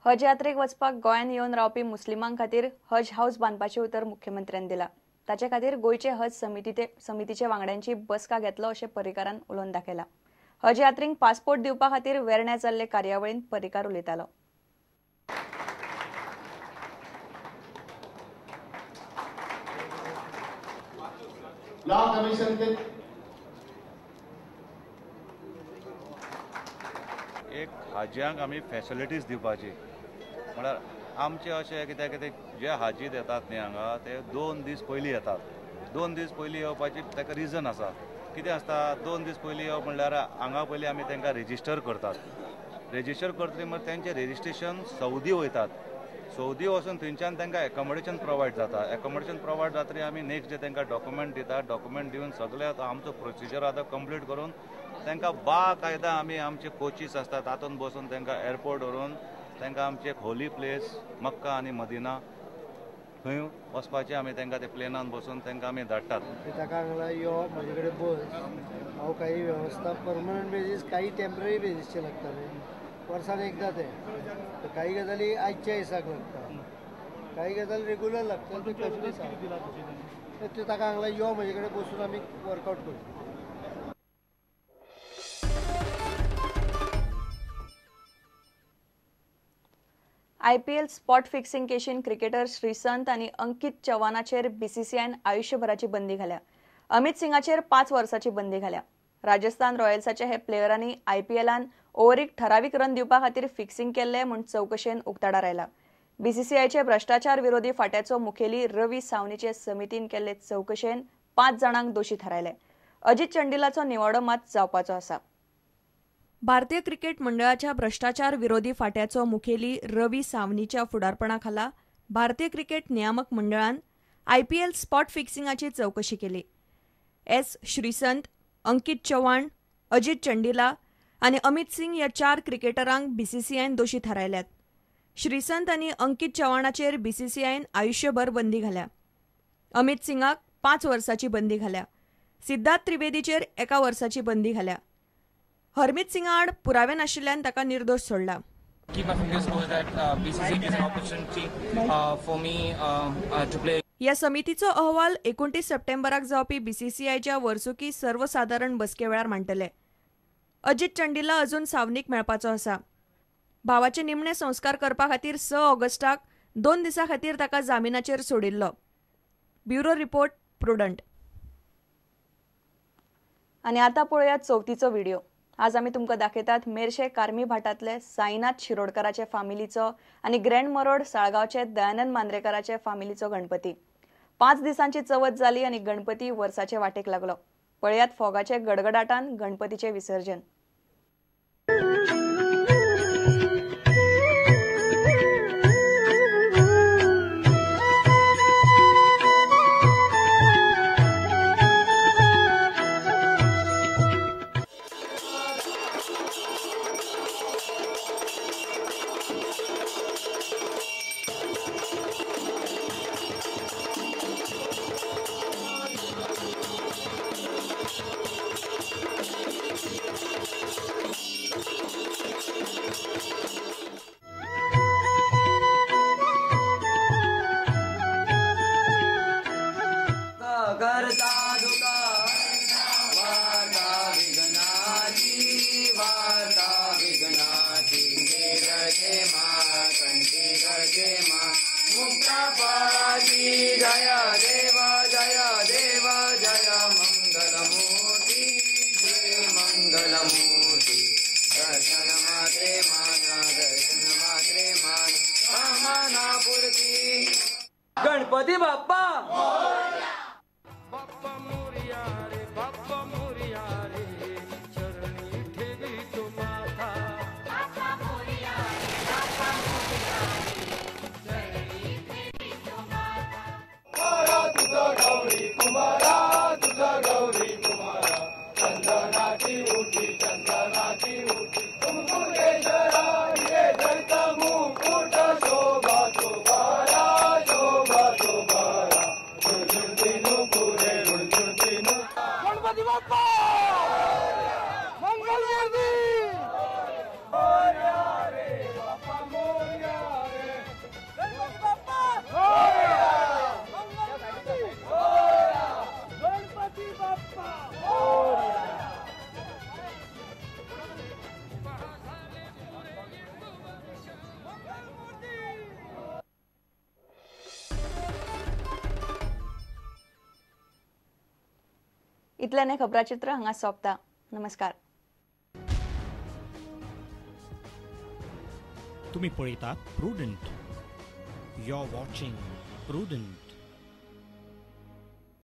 हज यात्रेक वचपाक गोंयांत येवन रावपी मुस्लिमां खातीर हज हाऊस बांदपाचें उतर मुख्यमंत्र्यान दिला. ताचे खातीर गोंयचे हज समितीचे वांगड्यांची बसका घेतलो अशें पर्रीकारान उलोवन दाखयलां. हज यात्रींक पासपोर्ट दिवपा खातीर वेर्ण्या जाल्ले कार्यावळींत पर्रीकार उलयतालो. लॉ कमिशन के एक हाजयांक आमी फॅसिलिटीज दिवपाची म्हळ्यार आमचे अशें कित्याक कितें जे हाजीत येतात न्ही हांगा ते 2 दीस पयलीं येतात. 2 दीस पयलीं येवपाची ताका रिजन आसा. कितें आसता 2 दीस पयलीं येवप म्हणल्यार हांगा पयलीं आमी तांकां रेजिस्टर करतात. रेजिस्टर करतली म्हळ्यार तेंचें रेजिस्ट्रेशन सौदी वयतात. सौदी वचून थंयच्यान तांकां एकोमोडेशन प्रोवायड जाता. एकोमोडेशन प्रोवायड जातरी आमी नेक्स्ट डे तांकां डॉक्युमेंट दितात. डॉक्युमेंट दिवन सगळें आतां आमचो प्रोसिजर आतां कंप्लीट करून तांकां बाकायदा आमी आमचे कोचीस आसतात तातूंत बसून तांकां एअरपोर्ट व्हरून तांकां आमचे एक होली प्लेस मक्का आनी मदिना थंय वचपाचें आमी तांकां ते प्लेनान बसून तांकां आमी धाडटात. ताका हांगा यो म्हजे कडेन बस, हांव काही वेवस्था परमनंट बेजीस काही टेम्पररी बेजीसचे लागताले वर्सान एकदां ते काही गजाली आयच्या दिसाक लागता, काही गजाली रेगुलर लागता. ते ताका हांगा यो म्हजे कडेन बसून आमी वर्कआवट करूं. आयपीएल स्पॉट फिक्सिंग केशीन क्रिकेटर श्रीसंत आनी अंकित चव्हाणाचेर बीसीसीआयन आयुष्यभराची बंदी घाल्या. अमित सिंगाचेर 5 वर्साची बंदी घाल्या. राजस्थान रॉयल्साचे हे प्लेयरांनी आयपीएलान ओव्हरीक ठरावीक रन दिवपा खातीर फिक्सिंग केल्ले म्हूण चवकशेन उक्ताडार आयला. बीसीसीआयचे भ्रष्टाचार विरोधी फाट्याचो मुखेली रवी सावनीचे समितीन केल्ले चवकशेन 5 जाणांक दोशी थारायले. अजित चंडीलाचो निवाडो मात जावपाचो आसा. भारतीय क्रिकेट मंडळाच्या भ्रष्टाचार विरोधी फाट्याचो मुखेली रवी सावनीच्या फुडारपणा खाला भारतीय क्रिकेट नियामक मंडळान आयपीएल स्पॉट फिक्सिंगाची चवकशी केली. एस श्रीसंत, अंकित चव्हाण, अजित चंडीला आनी अमित सिंग ह्या 4 क्रिकेटरांक बीसीसीआयन दोशी थारायल्यात. श्रीसंत आनी अंकित चव्हाणाचेर बीसीसीआयन आयुष्यभर बंदी घाल्या. अमित सिंगाक 5 वर्साची बंदी घाल्या. सिद्धार्थ त्रिवेदीचेर 1 वर्साची बंदी घाल्या. हरमीत सिंगा आड पुरावे नाशिल्ल्यान ताका निर्दोश सोडला. ह्या समितीचो अहवाल 29 सप्टेंबराक जावपी बीसीसीआयच्या वर्सुकी सर्वसादारण बसके वेळार मांडटले. अजित चंडीला अजून सावनीक मेळपाचो आसा. भावाचे निमणे संस्कार करपा खातीर 6 ऑगस्टाक 2 दिसां खातीर ताका जामिनाचेर सोडिल्लो. Bureau report, Prudent. आनी आतां पळोवया चवथीचो व्हिडिओ. आज आमी तुमकां दाखयतात मेरशे कार्मी भाटांतले साईनाथ शिरोडकाराचे फामिलीचो आनी ग्रँड मरोड साळगांवचे दयानंद मांद्रेकाराचे फामिलीचो गणपती. 5 दिसांची चवथ जाली आनी गणपती वर्साचे वाटेक लागलो. पळयात फोगाचे गडगडाटान गणपतीचे विसर्जन. गणपती बाप्पा बाप्पा मोरया रे, बाप्पा मोरया रे, चरणी ठेवी तो माथा. बाप्पा मोरया रे, बाप्पा मोरया रे, चरणी ठेवी तो माथा. कुमारा तुझा गौरी कुमारा, तुझा गौरी कुमारा, चंदनाची उठी, चंदनाची उठी, कुंकुमेश्वरा रे धरता मुकुट शोभा शोभारा, शोभा शोभारा. इतल्यान हें खबराचित्र हांगा सोंपता. नमस्कार. तुम्ही पळयतात Prudent. You are watching Prudent.